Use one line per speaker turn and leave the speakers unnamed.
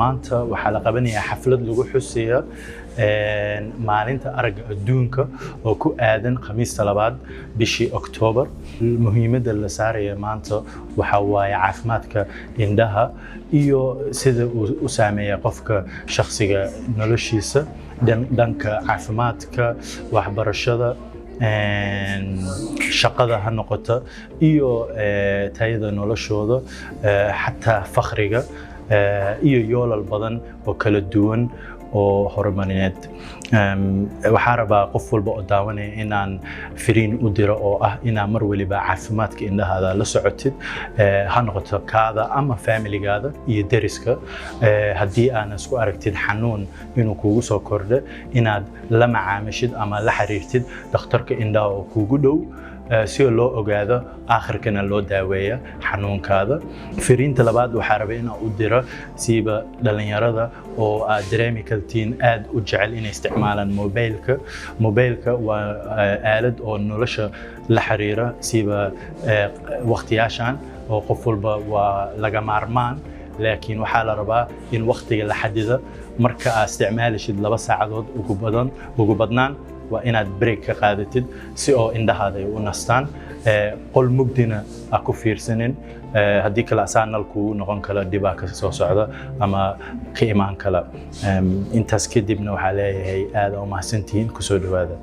Maanta waxaa la qabanayaa xaflad lagu xusayo maalinta aragga adduunka oo ku aadan Khamiista labaad bishii Oktoobar. Muhiimadda la saaraya maanta waxaa waaye caafimaadka indhaha iyo sida uu u saameeya qofka shakhsiga noloshiisa, dhanka caafimaadka, waxbarashada, shaqada ha noqoto iyo tayada noloshooda, xataa fakhriga iyo yoolal badan oo kala duwan oo horumarineed. Waxaa rabaa qof walba oo daawanaya inaan fariin u diro oo ah inaa mar waliba caafimaadka indhahaada la socotid, ha noqoto kaada ama familigaada iyo deriska. Haddii aanan isku aragtid xanuun inuu kugu soo kordho, inaad la macaamishid ama la xiriirtid dhakhtarka indhaha oo kugu dhow si loo ogaado, aakhirkana loo daaweeya xanuunkaada. Fariinta labaad waxaa rabay inaan u diro siiba dhalinyarada oo aad dareemi kartiin aad u jecel inay isticmaalaan mobilka. Mobilka waa aalad oo nolosha la xiriira, siiba waqtiyaashan oo qof walba waa laga maarmaan, laakiin waxaa la rabaa in waqtiga la xadida. Marka aad isticmaalishid 2 saacadood ugu badan, ugu badnaan waa inaad break ka qaadatid si oo indhahaada ay u nastaan. Qol mugdina ha ku fiirsanin, haddii kale asaa nal kugu noqon kala dhibaa ka soo socda ama ka imaan kala. Intaas kadibna waxaa leeyahay aada u mahadsantihiin, kusoo dhawaada.